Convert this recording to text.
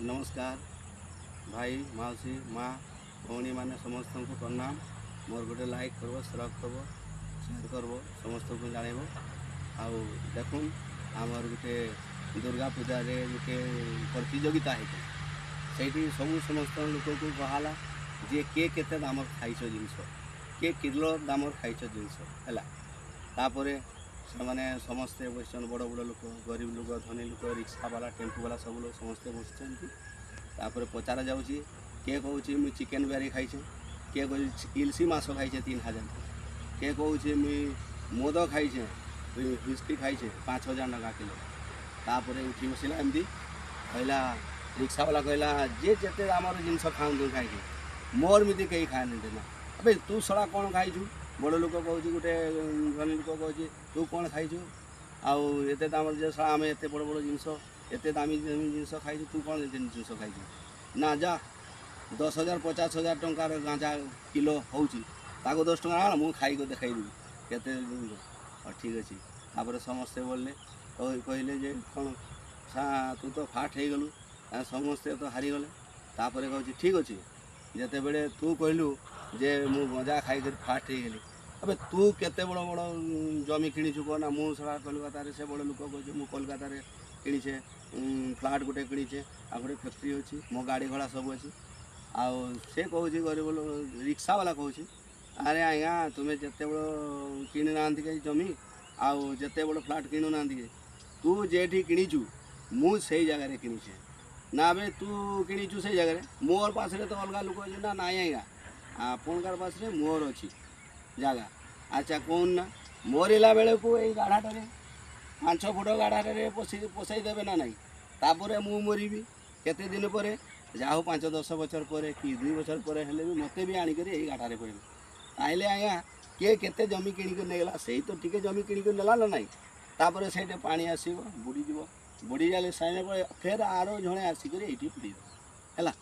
ନମସ୍କାର ଭାଇ, ମାଉସୀ, ମା, ଭଉଣୀମାନେ, ସମସ୍ତଙ୍କୁ ପ୍ରଣାମ। ମୋର ଗୋଟେ ଲାଇକ୍ କରବ, ସବସ୍କ୍ରାଇବ୍ କରବ, ସେୟାର କରବ, ସମସ୍ତଙ୍କୁ ଜାଣାଇବ। ଆଉ ଦେଖୁନ୍, ଆମର ଗୋଟେ ଦୁର୍ଗା ପୂଜାରେ ଗୋଟେ ପ୍ରତିଯୋଗିତା ହେଇଥିଲା। ସେଇଠି ସବୁ ସମସ୍ତ ଲୋକକୁ କୁହାହେଲା ଯେ କିଏ କେତେ ଦାମର ଖାଇଛ ଜିନିଷ, କିଏ କିଲୋ ଦାମର ଖାଇଛ ଜିନିଷ ହେଲା। ତାପରେ ସେମାନେ ସମସ୍ତେ ବସିଛନ୍, ବଡ଼ ବଡ଼ ଲୋକ, ଗରିବ ଲୋକ, ଧନୀ ଲୋକ, ରିକ୍ସାବାଲା, ଟେମ୍ପୁବାଲା, ସବୁ ଲୋକ ସମସ୍ତେ ବସିଛନ୍ତି। ତାପରେ ପଚରା ଯାଉଛି, କିଏ କହୁଛି ମୁଇଁ ଚିକେନ୍ ବିରିୟାନୀ ଖାଇଛେ, କିଏ କହୁଛି ଇଲସି ମାଛ ଖାଇଛେ 3000, କିଏ କହୁଛି ମୁଇଁ ମଦ ଖାଇଛେ, ହ୍ୱିସ୍କି ଖାଇଛେ 5000 ଟଙ୍କା କିଲୋ। ତାପରେ ଉଠି ବସିଲା ଏମିତି କହିଲା, ରିକ୍ସାବାଲା କହିଲା, ଯିଏ ଯେତେ ଆମର ଜିନିଷ ଖାଆନ୍ତୁ ଖାଇକି, ମୋର ଏମିତି କେହି ଖାଆନ୍ତି ନା। ଆବେ ତୁ ଶଳା କ'ଣ ଖାଇଛୁ? ବଡ଼ ଲୋକ କହୁଛି, ଗୋଟେ ଧନୀ ଲୋକ କହୁଛି, ତୁ କ'ଣ ଖାଇଛୁ ଆଉ ଏତେ ଦାମର ଯେ ଶଳା, ଆମେ ଏତେ ବଡ଼ ବଡ଼ ଜିନିଷ, ଏତେ ଦାମୀ ଦାମୀ ଜିନିଷ ଖାଇଛୁ, ତୁ କ'ଣ ଏତେ ଜିନିଷ ଖାଇଛୁ? ନା ଯା, 10,000 50,000 ଟଙ୍କାର ଗାঁଜା କିଲୋ ହେଉଛି, ତାକୁ 10 ଟଙ୍କା ଆଣ, ମୁଁ ଖାଇକି ଦେଖାଇଦେବି କେତେ ଜିନିଷ। ହଉ, ଠିକ୍ ଅଛି। ତାପରେ ସମସ୍ତେ ବୋଲିଲେ, କହିଲେ ଯେ କ'ଣ ସା ତୁ ତ ଫାଷ୍ଟ ହେଇଗଲୁ, ସମସ୍ତେ ତ ହାରିଗଲେ। ତାପରେ କହୁଛି, ଠିକ୍ ଅଛି, ଯେତେବେଳେ ତୁ କହିଲୁ ଯେ ମୁଁ ଗଞ୍ଜା ଖାଇକରି ଫାଷ୍ଟ ହେଇଗଲି, ଆବେ ତୁ କେତେ ବଡ଼ ବଡ଼ ଜମି କିଣିଛୁ କହ ନା। ମୁଁ ଶଳା କଲିକତାରେ, ସେ ବଡ଼ ଲୋକ କହୁଛି, ମୁଁ କଲିକତାରେ କିଣିଛେ, ଫ୍ଲାଟ୍ ଗୋଟେ କିଣିଛେ, ଆଉ ଗୋଟେ ଫ୍ୟାକ୍ଟ୍ରି ଅଛି, ମୋ ଗାଡ଼ି ଘୋଡ଼ା ସବୁ ଅଛି। ଆଉ ସେ କହୁଛି, ଗରିବ ଲୋକ ରିକ୍ସାବାଲା କହୁଛି, ଆରେ ଆଜ୍ଞା, ତୁମେ ଯେତେ ବଡ଼ କିଣିନାହାନ୍ତି କେହି ଜମି ଆଉ ଯେତେ ବଡ଼ ଫ୍ଲାଟ୍ କିଣୁନାହାନ୍ତି କି, ତୁ ଯେଠି କିଣିଛୁ ମୁଁ ସେଇ ଜାଗାରେ କିଣିଛେ। ନା ବେ, ତୁ କିଣିଛୁ ସେଇ ଜାଗାରେ, ମୋର ପାଖରେ ତ ଅଲଗା ଲୋକ ଅଛି। ନା ନାଇଁ ଆଜ୍ଞା, ଆପଣଙ୍କର ପାଖରେ ମୋର ଅଛି ଜାଗା। ଆଚ୍ଛା, କହୁନ ନା, ମରିଲା ବେଳକୁ ଏଇ ଗାଢ଼ାଟାରେ, 5 ଫୁଟ ଗାଢ଼ାଟାରେ ପଶି ପଶାଇ ଦେବେ ନା ନାହିଁ? ତାପରେ ମୁଁ ମରିବି କେତେ ଦିନ ପରେ, ଯାହା ହଉ 5-10 ବଛର ପରେ କି 2 ବଛର ପରେ ହେଲେ ବି ମୋତେ ବି ଆଣିକରି ଏଇ ଗାଢ଼ାରେ ପଡ଼ିବେ। ତାହେଲେ ଆଜ୍ଞା, କିଏ କେତେ ଜମି କିଣିକି ନେଇଗଲା? ସେଇ ତ ଟିକେ ଜମି କିଣିକି ନେଲା ନା ନାହିଁ? ତାପରେ ସେଇଠି ପାଣି ଆସିବ, ବୁଡ଼ିଯିବ। ବୁଡ଼ିଗଲେ ସାରିଲା ପରେ ଫେର ଆର ଜଣେ ଆସିକରି ଏଇଠି ପଡ଼ିବ ହେଲା।